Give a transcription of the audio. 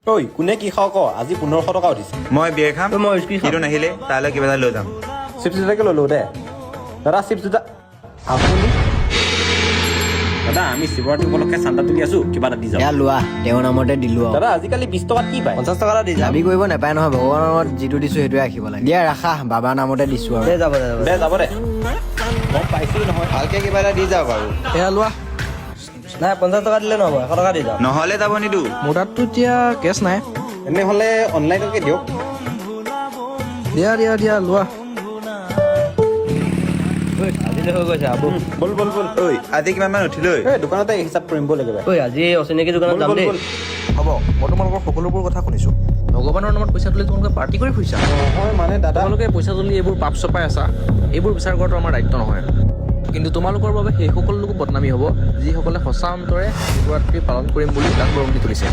ঐ, কোনে কি খাওঁ ক। আজি 1500 টকা উঠিছে। মই বিয়েৰ খাম। মই হুইস্কি খাম। সিটো নাহিলে তালৈ কিবা এটা লৈ যাম। চিপছ দুটাকে ল'লো দে। দাদা, চিপছ দুটা। আপুনি দাদা, আমি শিৱৰাত্ৰি উপলক্ষে চান্দা তুলি আছো, কিবা এটা দি যাওক। এয়া লোৱা, তেওঁৰ নামতে দিলো আৰু। দাদা, আজিকালি 20 টকাত কি পায়? 50 টকা এটা দি যাম। দাবী কৰিব নাপায় নহয়, ভগৱানৰ নামত যিটো দিছো সেইটোৱে ৰাখিব লাগে। দিয়া ৰাখা, বাবাৰ নামতে দিছো আৰু। দে, যাব দে, যাব। দে, যাব দে। গম পাইছিলো নহয়। ভালকে কিবা এটা দি যাওক আৰু। এয়া লোৱা। নাই, 50 টকা দিলে নহ'ব, 100 টকা দি যাম। নহ'লে যাব নিদো। মোৰ তাততো এতিয়া কেছ নাই। তেনেহ'লে অনলাইনকে দিয়ক। দিয়া দিয়া দিয়া, লোৱা। ঐ, আজিলৈ হৈ গৈছে আবু। ব'ল ব'ল ব'ল। ঐ, আজি কিমান মান উঠিল ঐ? এই দোকানতে হিচাপ কৰিম, ব'ল একেবাৰে। ঐ, আজি অচিনাকি দোকানত ব'ল যাম ব'ল দেই। ব'ল। হ'ব, মই তোমালোকৰ সকলোবোৰ কথা শুনিছোঁ। ভগৱানৰ নামত পইচা তুলি তোমালোকে পাৰ্টি কৰি ফুৰিছা? নহয় মানে দাদা। তোমালোকে পইচা তুলি এইবোৰ পাপ চপাই আছা, এইবোৰ বিচাৰ কৰাটো আমাৰ দায়িত্ব নহয়। কিন্তু তোমালোকৰ বাবে সেইসকল লোকো বদনামী হ'ব, যিসকলে সঁচা অন্তৰে শিৱৰাত্ৰি পালন কৰিম বুলি দান বৰঙণি তুলিছে।